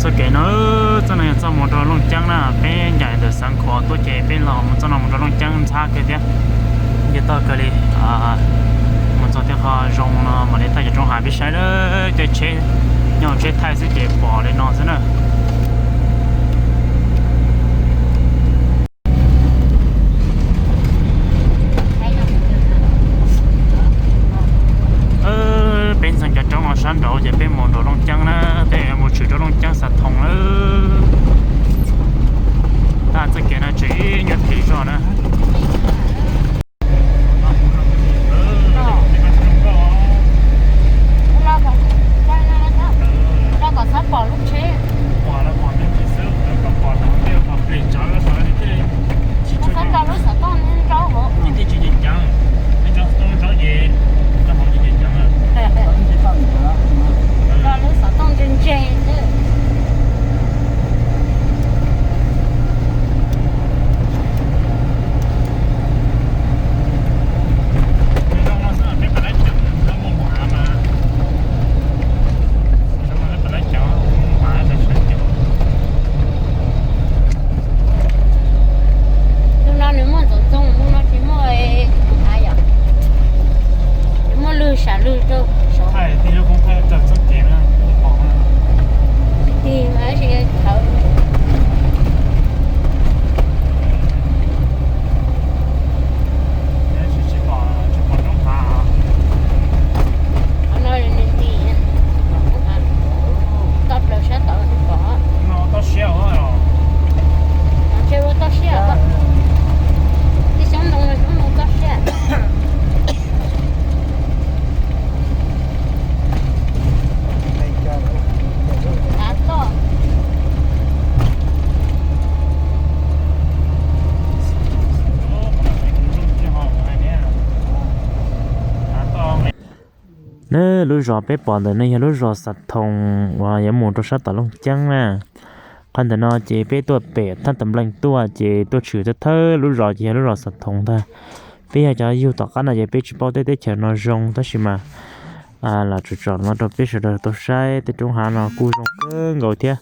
Txoj kev no, txoj no yog txoj mus rau Looj Ceeb na, peb ncaim ntawm Xeev Khuam tuaj ces peb los mus txoj no mus rau Looj Ceeb ntxhab kawg thiab. Nce toj kawg li, mus txog tej qho zoo no mam li thaij cov roob hav peb saib na, caij tsheb, nyob hauv tsheb thaij xwb ces pom li no xwb na. Peb ntxeev cov roob no sab nraud ces peb mus rau Looj Ceeb na, peb mus tshwm rau Looj Ceeb Xav Thoos na. Tab txoj kev no tseem nyuaj heev zog na. Lub xov tooj ntse ntse xwb. Lub no nws muaj ntxoov ntxoo, lub no tsis muaj, yom, tsis muaj lwg sam lwg rau saud. Tig mas tsis thawv. Qhov no nws nti, toj plaws sab tod tsis pom. Ntshe ua toj siab. Tej xyoob ntoo no xyoob ntoo toj siab. Tav toj. Lub zos peb pom ntawm no yog lub zos Xav Thoos uas yuav mus rau sab tom Looj Ceeb na. Qhov ntawm no ces peb tuaj pem thaj Tam Npleej tuaj ces tuaj tshwm thawj thawj lub zos ces yog lub zos Xav Thoos ntag. Peb yog cov yug tom qab no ces peb tsis paub tej teb chaws no zoo tab sis mas lam tsom tsom no rau peb sawv daws tau saib tej roob hav no kuj zoo kawg nkaus thiab.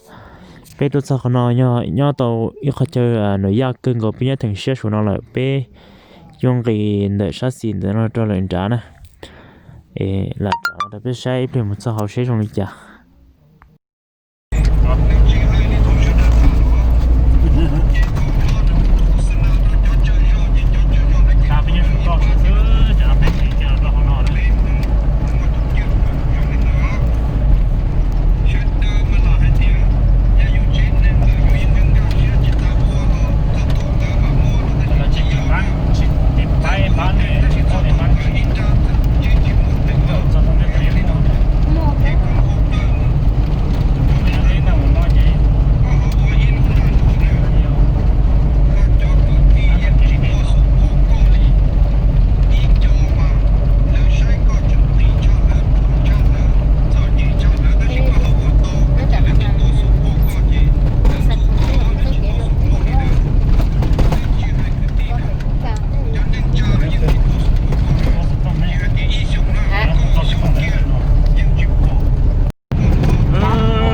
Peb tuaj txog qhov no yog nyob tau ib qhov chaw nws yaj kawg nkaus, peb nyob theem siab saum no lawm peb yuav nqis ntawm sab xis ntawm no rau lawm nrad na. Es lam tsom rau peb saib ib pliag mus txog hauv seb zoo li cas.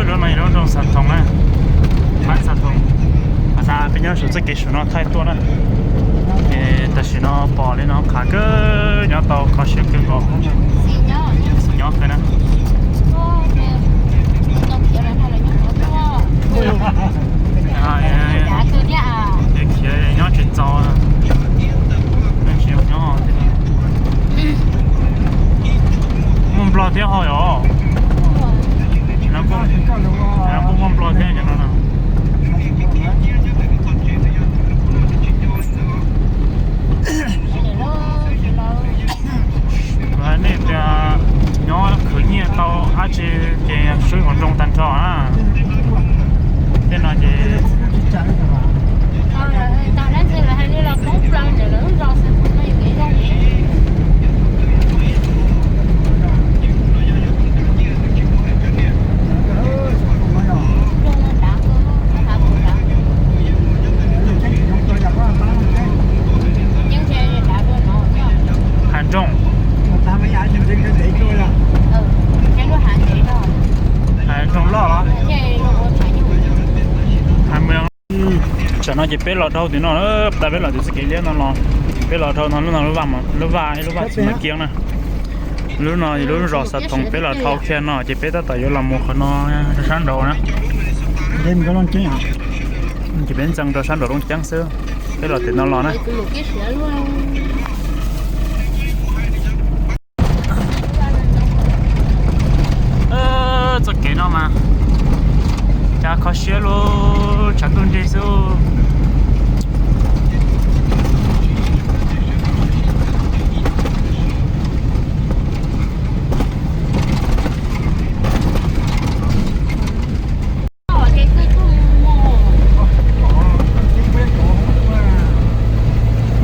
Lub no yog lub nroog Xav Thoos na, Pab Xav Thoos. Pab Xav, peb nyob saum txoj kev saum no thaij tuaj na. Tam sim no pom li no qhav kawg, nyob tau kho siab kawg nkaus. Xis nyob kawg na. Khiav nyob tsis txaus, tsis nyob. Muaj nplog thiab ho yom. Kuj muaj nplog thiab cov no. Kuv hais nej tias nyob khwv nyiaj. Tsam no ces peb los dhau tim no, peb los tim txoj kev liab no los, peb los dhau no lub no lub vaj, lub vaj txiv Maiv Kiab na. Lub no lub zos Xav Thoos, peb los dhau kiag no ces peb tab tom yuav los mus qhov no rau sab nraud na. Ces peb ntxeev rau sab nraum Looj Ceeb xwb, peb los tim no los na. Txoj kev no mas cas kho siab lub tshav ntuj nrig xwb.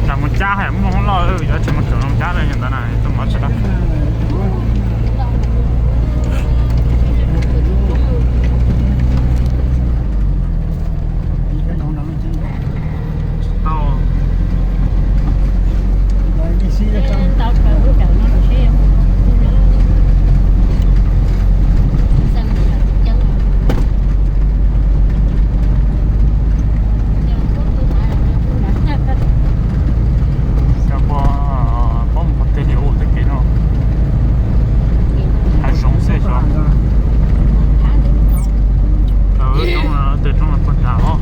Lam mus cab hais muaj hoob loj, yuav tsis mus cab zoo cab li ntawd na, tuaj mov tsis tau. Xyov puas paub mus qhov twg li ua tej kev no. Hav zoov xwb xyov. Tej roob no puag nram os.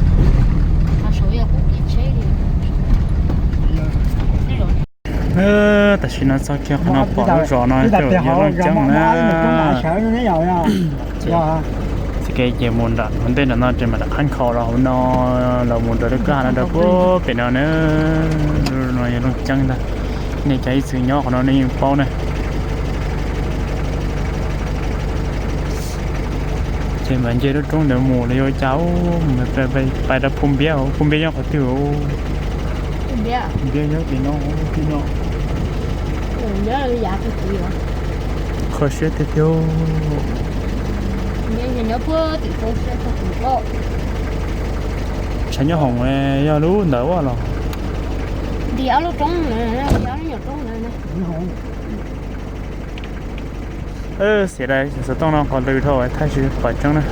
Tam sim no txog kiag qhov no pom lub zos no tej zaum yog Looj Ceeb na. Txoj kev ces mus nram ntej nram no ces mam rov qab nkhaus los hauv no, los mus nram lub kwj ha no rau puag pem no na. Lub no yog Looj Ceeb ntag. Nej cov ib txwm nyob qhov no nej yeej paub na. Ces mam nce lub roob ntawd mus los yuav cas, pais rau Phu Npiab, Phu Npiab nyob qhov twg? Npiab nyob tim no, tim no. Kho siab tiag tiag. Tshav nyob hoom yog lub ntawd ua los. Xiam dais xov tooj no qhov lws dhau thaij tsis pom tseeb na.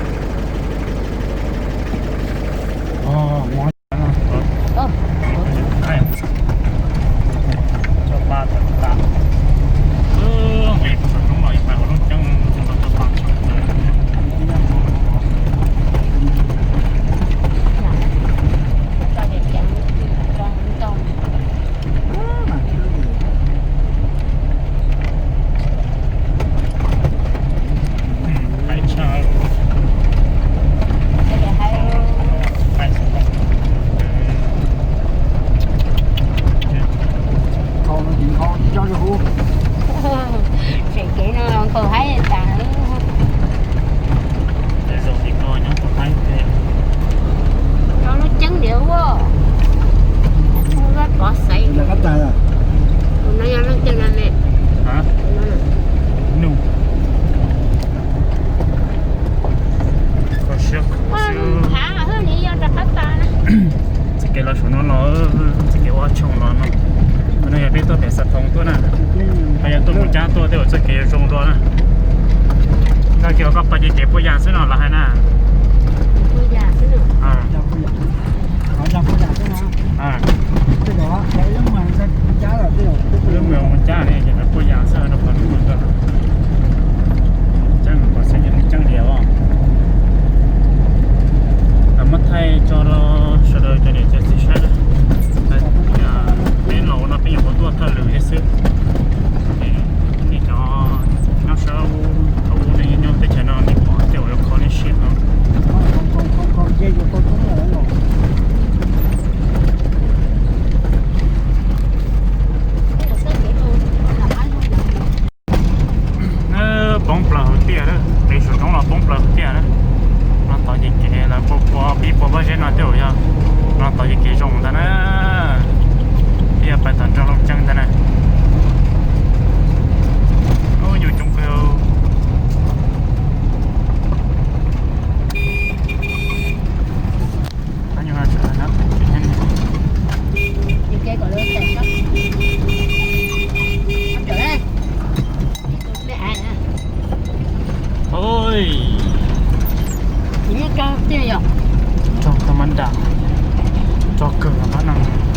Tseem kev no nkhaus haib tas. Cov lub ceeb diam ua, ua pov xaiv. Tus no yog leej twg no ne? Txoj kev los saum no los, txoj kev ua tshooj los no. Qhov no yog peb tuaj pem Xav Thoos tuaj na, ho yog tuaj mus cab tuaj tej uas txoj kev zoo dua na. Koj kiag koj pais ces kev puaj yas xwb no los hais na. Lub mus cab ne ces puaj yas xwb rau qhov lub mus ntawd. Ceeb pom xeeb yog ceeb diam os. Muab thaij tso rau sawv daws cov niam cov txiv saib na. Peb los no peb nyuam qhuav tuaj thawj lwm thiab xwb. Nej cov nyob sab ub thaum ub nej nyob teb chaws no nej pom tej uas yuav kho nej siab no. Poob plaws hauv tiaj lawm, pem saum roob los poob plaws hauv tiaj lawm. No tod ces kev lawv pua pua pib pua pob zeb no tej zaum yog, no tod ces kev zoo ntag na. Peb yuav pais tom nroog Looj Ceeb ntag na. Ub, yus coob kawg. Oj, raug Mab dam, tso kawg mab no.